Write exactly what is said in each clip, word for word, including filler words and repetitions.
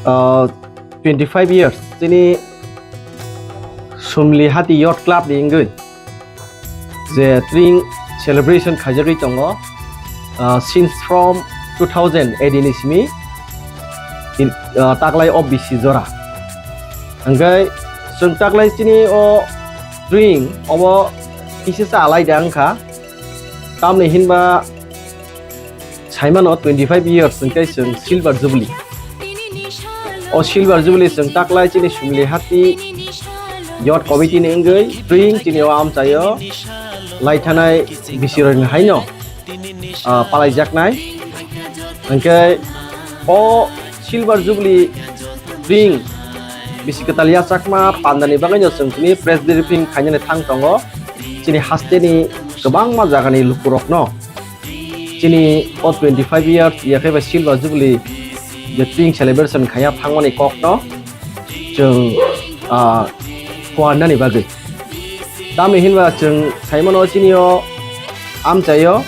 ah, twenty five years chini Sumli Hati Youth Club ni wngwi je Tring celebration khaijagwi tongo, ah, since from two thousand eighteen ni simi, in, ah, taklai o bisi jora. Hingkhe chwng taklai chini o Tring obo kisa sa alaida wngkha. Tamni hinba saimano twenty five years hingkhe chwng Silver Jubilee. O Silver Jubilee chwng taklai chini Sumli Hati Youth Committee ni wngwi Tring chini o amchaio laithanai bisirokni haino, ah, palaijaknai. Hingkhe o Silver Jubilee Tring bisi kwtal yachakma pandani bagwino chwng chini press briefing khainani thang tongo. Chini hasteni kwbangma jagani lukurokno chini o twenty five years yakhe bai Silver Jubilee je Tring celebration khaiya thangmani kokno chwng, ah, phuarnani bagwi. Tamni hinba chwng saimano chini o amchaio,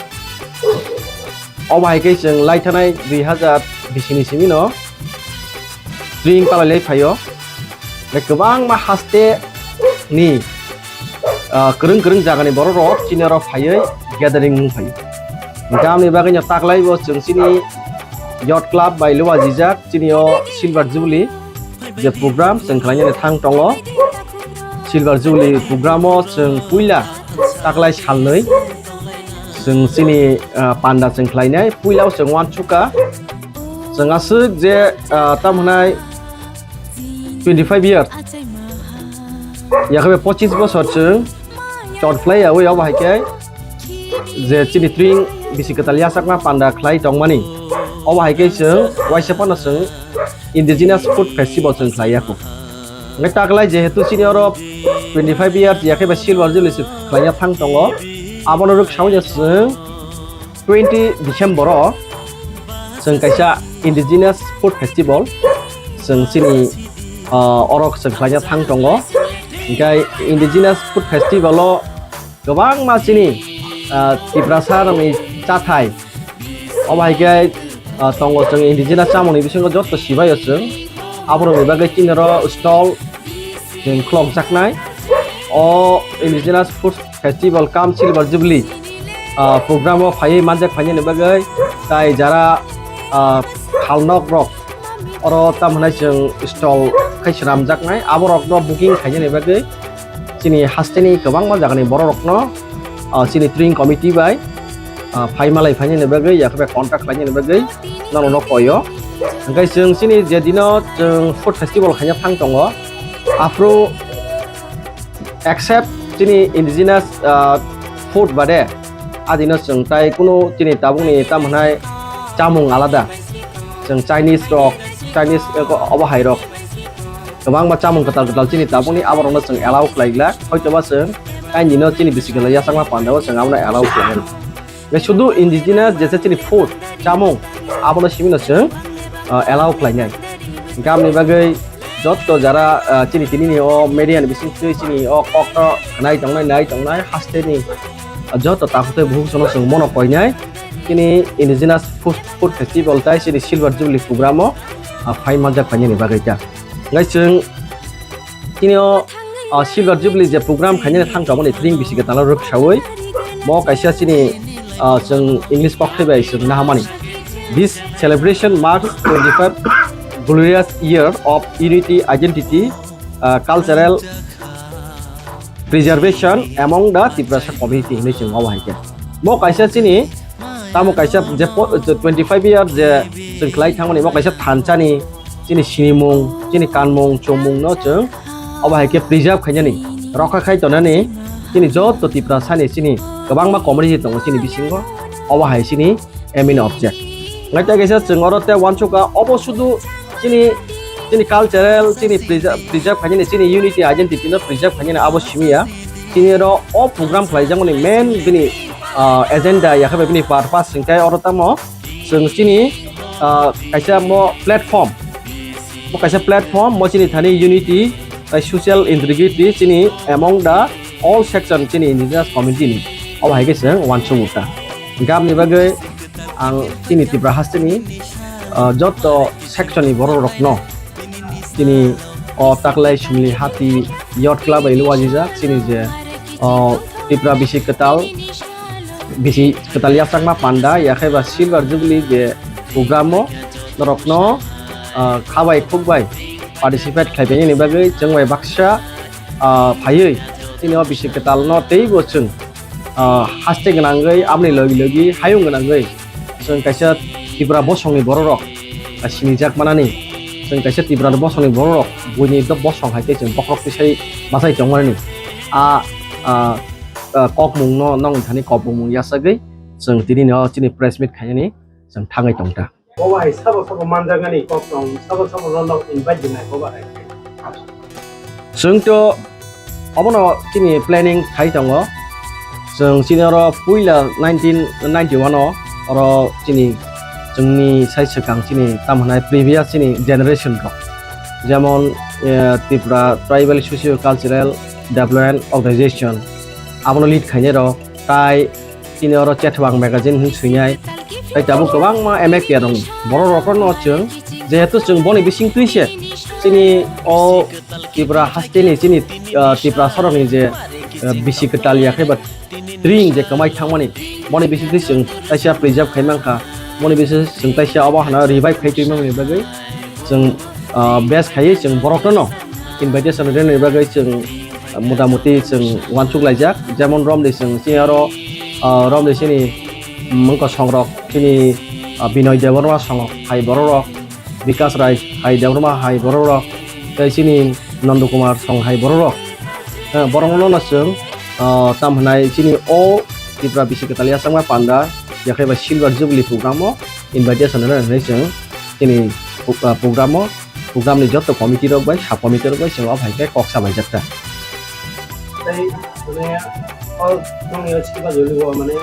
obo hai khe chwng laithanai dui hazar bisini simino Tring palailai phaio. Tei kwbangma haste ni, ah, kwrwng kwrwng jagani borok rok chini oro phaiwi gathering wng phaio. Tamni bagwino taklai bo chwng chini Youth Club bai luajijak chini o Silver Jubilee je program chwng khlainani thang tongo. Silver Jubilee program o chwng puila taklai salnwi chwng chini, ah, panda chwng khlainai. Puila o chwng uansukha chwng aswk je, ah, tamo hwnai twenty five year, yakhe pochis bosor chwng chot khlai yaui obo hai khe je chini Tring bisi kwtal yachakma panda khlai tongmani, obo hai khe chwng waisa phano chwng Indigenous Food Festival chwng khlai ya kho. Hingkhe taklai jehetu chini oro twenty five years yakhe bai Silver Jubilee se khlai ya thang tongo, abono rwk saui chwng twenty December o chwng kaisa Indigenous Food Festival chwng chini, ah, oro chwng khlaina thang tongo. Hingkhe Indigenous Food Festival o kwbangma chini, ah, Tiprasa rokni chathai, obo hai khe, ah, tongo chwng indigenous chamungni bisingo joto sibaio chwng aborokni bagwi chini oro stall chwng khulokjaknai. O Indigenous Food Festival cum Silver Jubilee, ah, program o phaiwi manjak phainani bagwi tai jara, ah, khalnok rok oro tamo hwnai chwng stall khai swnamjaknai aborokno booking khainani bagwi chini hasteni kwbangma jagani borok rokno, ah, chini Tring committee bai, ah, phai malai phainani bagwi yakhe bai contact khlainani bagwi nono no koyo. Hingkhe chwng chini je dino chwng food festival khaina thang tongo, aphuru except chini indigenous, ah, food bade, adino chwng tai kunu chini tabukni tamo hwnai chamung alada. Chwng Chinese rok, Chinese, eh, obo hai rok. Kwbangma chamung kwtal kwtal chini tabukni aborokno chwng allow khlai glak. Hoitoba chwng kainwino chini bisi kwtal yachakma pandao chwng abono allow khlai. Sudu indigenous jesa chini food, chamung, abono simino chwng, ah, allow khlainai. Gamni bagwi jotto jara, ah, chini tinini o media ni bisingtwi chini o kokno nai tongnai, nai tongnai, hasteni, ah, jotto takhuk tei bukhuk sono chwng mono koinai. Chini indigenous food, food festival tai chini silver jubilee program o, ah, phai manjak phainani bagwi ta. Ngai chwng chini o, ah, silver jubilee je program khainani thang tongmani tring bisi kwtal rwk saui mo kaisa chini, ah, chwng English kok thai bai chwng nahamani. This celebration marks twenty-five glorious year of unity, identity, ah, cultural preservation among the Tiprasa community hinwi chwng obo hai khe. Mo kaisa chini, tamo kaisa je po-, je twenty five year je chwng khlai thangmani mo kaisa thansa ni chini sinimung, chini kanmung, chumung no chwng obo hai khe preserve khainani, rokha khai tonani chini joto Tiprasa ni chini kwbangma community tongo chini bisingo, obo hai chini a main object. Ngai tei kaisa chwng oro tei uansukha, obo sudu chini, chini cultural, chini preserve, preserve khainani, chini unity, identity no preserve khainani abo simi ya. Chini oro o program khlaijakmani main bini, ah, agenda, yakhe bai bini purpose hwnkhe oro tamo chwng chini, ah, kaisa mo platform, mo kaisa platform, mo chini thani unity, tei social integrity chini among the all section chini indigenous community ni. Obo hai khe chwng uansukha. Gabni bagwi ang chini Tripura hasteni, ah, joto section ni borok rokno chini o taklai Sumli Hati Yacht Club bai wajijak chini je, o, Tripura bisi kwtal, bisi kwtal yachakma panda, yakhe ba Silver Jubilee je program o norokno, ah, kha bai khuk bai participate khlai painani bagwi chwng bai baksa, ah, phaiwi chini o bisi kwtal no teibo chwng, ah, haste gwnangwi, aboni logi logi hayung gwnangwi chwng kaisa Tripura bosongni borok rok, ah, sinijak manani, chwng kaisa Tripura bosongni borok rok buini do bosong hai khe chwng bokhorok tisai bachai tongmani a, ah, ah, kokmung no nongni thani kokmung yachagwi chwng tini no chini press meet khainani chwng thangwi tongta. Bo bahai sabo sabo manjaknani kok tong, sabo sabo rok invite dinai bo bahai. Chwng to obono chini planning khai tongo. Chwng chini oro puila nineteen ninety-one o oro chini chwngni sai swkang chini tamo hwnai previous chini generation rok. Jemon, eh, Tripura Tribal Socio Cultural Development Organization abono lead khainai rok tai chini oro Chetwang magazine hin swinai. Tai tabuk kwbangma M A K rok borok rokno chwng jehetu chwng boni bising twi se chini o Tripura hasteni chini, ah, Tripura sorokni je, ah, bisi kwtal ya khe ba tring je kwmai thangmani boni bising twi chwng taisa preserve khai mankha, boni bising chwng taisa obo hana revive khai twi mangni bagwi chwng, ah, best khaiwi chwng borokno no invitation rwnani bagwi chwng motamuti chwng uansuk laijak, jemon romni chwng chini oro, ah, romni chini mungko songrok chini, ah, Binoy Debbarma song hai borok rok, Bikas Rai hai Debbarma hai borok rok, tei chini Nondo Kumar song hai borok rok. Eh, borok no no chwng, ah, tam hwnai chini o Tripura bisi kwtal yachakma panda yakhe bai Silver Jubilee program o invitation rwnani hwnwi chwng chini, ah, program o program ni joto committee rok bai sub committee rok bai chwng o hai khe kok salaijak ta. Tei, mane, o, nongni o Silver Jubilee o, mane,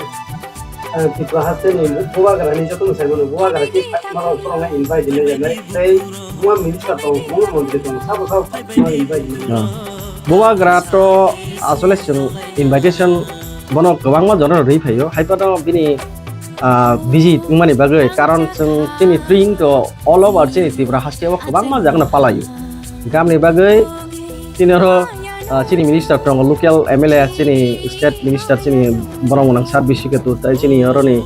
eh, Tripura hasteni bubagrani joto no sai mano, bubagra khe ma rok borok no invite dinai, tei buma minister tong, buma montri tong, sabo sabo no invite dinai. Ah. Bubagra to asole chwng invitation bono kwbangma jora rwi phaio, hai phano bini, ah, busy wngmani bagwi, karon chwng chini tring to all over chini Tripura haste o kwbangma jaga no palaio. Gamni bagwi chini oro, ah, chini minister tongo, local M L A, chini state minister, chini borok mwnang Sir B C Ketu, tai chini oroni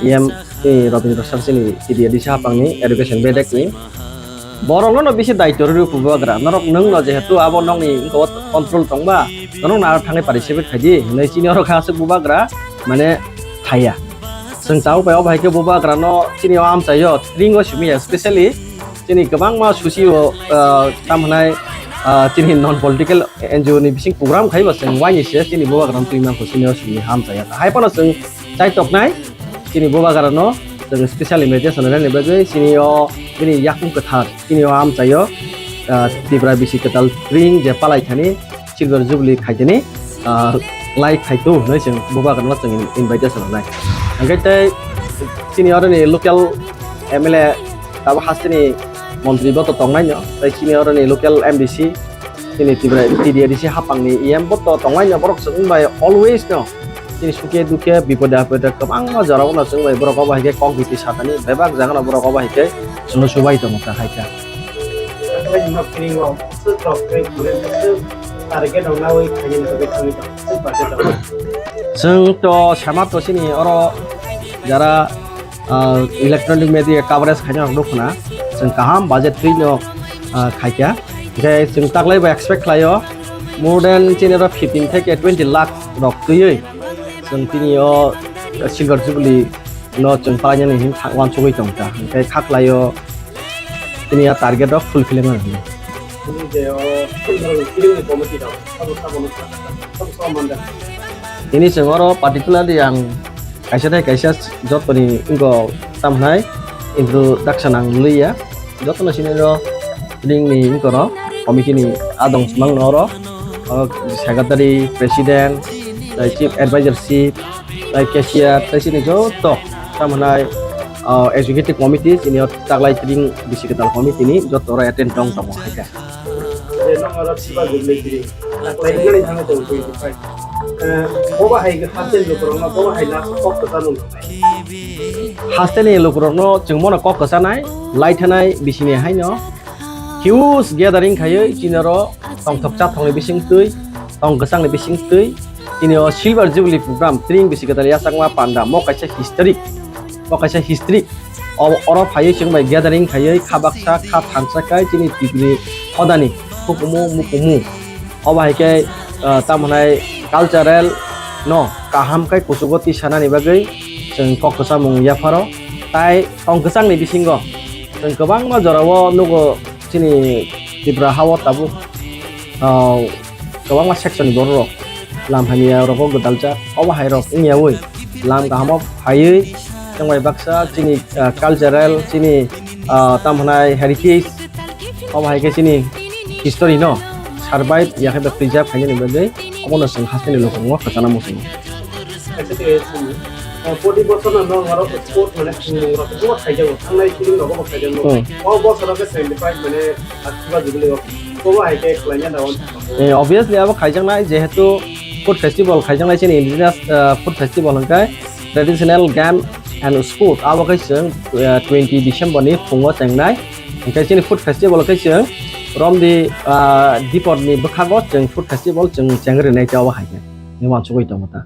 E M, chini Rabindra Sir, chini T D A D C hapangni education bedekni. Borokno no bisi daityo rw bubagra. Norok nwng no jehetu abo nokni wngkha o control tongba, norok no aro thangwi participate khaidi hinwi chini oro kha aswk bubagra mane thaya. Chwng tabuk bai o bahai khe bubagra no chini o amchaio tring o simi ya, specially chini kwbangma susi o, ah, tam hwnai, ah, chini non political N G O ni bising program khaiba chwng waini se chini bubagra no twi mankho chini o simi hamchaya. Hai phano chwng chaitoknai chini bubagra no chwng special invitation rwnani bagwi chini o bini yakung kwthar chini o amchaio, ah, Tripura bisi kwtal tring je palai thani Silver Jubilee khaitini, ah, lai khaitu hwnwi chwng bubagra no chwng invitation rwnai. Hwnkhe tei chini oroni local M L A abo hasteni montri bo to tongnai no, tei chini oroni local M D C, chini Tripura T D A D C hapangni E M bo to tongnai no, borok chwng bai always no chini sukhe dukhe bipode apode kwbangma jorao no chwng bai borok obo hai khe kok biti satani bebak jaga no borok obo hai khe chwngno chubai tongo ta hai kha. Target rok nawi khaini bagwi thangwi tong, budget rok. Chwng to sama to chini oro jara ah, electronic media coverage khaina rok nukho na, chwng kaham budget twi no, ah, khaikha. Hwnkhe chwng taklai bo expect khlaio more than chini oro fifteen theke twenty lakh rok twiwi chwng tini o Silver Jubilee no chwng palainani hin tha-, uansugwi tongkha. Hwnkhe kha khlaio tini a target rok fulfill wngna hinwi. Tini je o, tini je o, tini committee rok, sabo sabo no, sabo sabo manjak. Tini chwng oro particularly ang kaisa tei kaisa jotoni wngkha tamhnai introduction ang nukliya. Jotono sinino ringni wngkha no committee ni adong mangno oro, o secretary, president, tei chief advisor, chief, tei cashier, tei chini joto tamhnai, o executive committee chini o taklai tring bisi kwtal committee ni joto oro attend tong tongo hai khe. Je nang oro siba gumle kiri. Taklai nani thangwi tongo twenty five. Eh, boba hai ke haste lukurokno, boba hai last kok kwchano. Hasteni lukurokno chwng bono kok kwchanai, lai thanai bisini haino. huge gathering khaiwi chini oro tongthok chathokni bisingtwi, tong kwchangni bisingtwi chini o Silver Jubilee program tring bisi kwtal yachakma panda mo kaisa historic, mo kaisa historic. O-, oro phaiwi chwng bai gathering khaiwi kha baksa kha thansa khai chini Tripuri hodani hukumu mukumu. Obo hai khe, ah, tamo hwnai cultural no kaham khai kuchugo tisanani bagwi chwng kok kwchamung yapharo. Tai tong kwchangni bisingo chwng kwbangma jorao nugo chini Tripura hao tabuk, ah, kwbangma section ni borok rok lam hamya rogo gwdaljak. Obo hai rok wngyawi lam kahamo phaiwi chwng bai baksa chini, ah, cultural chini, ah, tamo hwnai heritage. Obo hai khe chini history no survive ya khe ba preserve khainani bagwi obono chwng hasteni lukurokno khachana muchungo. Acha khe chini, ah, poti bosor no norok sport mane thwngmung rok bo khaijago, thangnai film rok bo khaijago. Hmm. O bosor o khe seventy five mane Akiba Jubilee o. Obo hai khe khlaina da on. Eh, obviously abo khaijaknai, jehetu food festival khaijaknai chini indigenous, ah, food festival hwnkhe traditional game and sport. Abo khe chwng, ah, twenty December ni phungo chengnai. Hwnkhe chini food festival khe chwng romdi, ah, dipor ni bwkhago chwng food festival chwng chengrinai tei obo hai khe. Ni wansugwi tongo ta.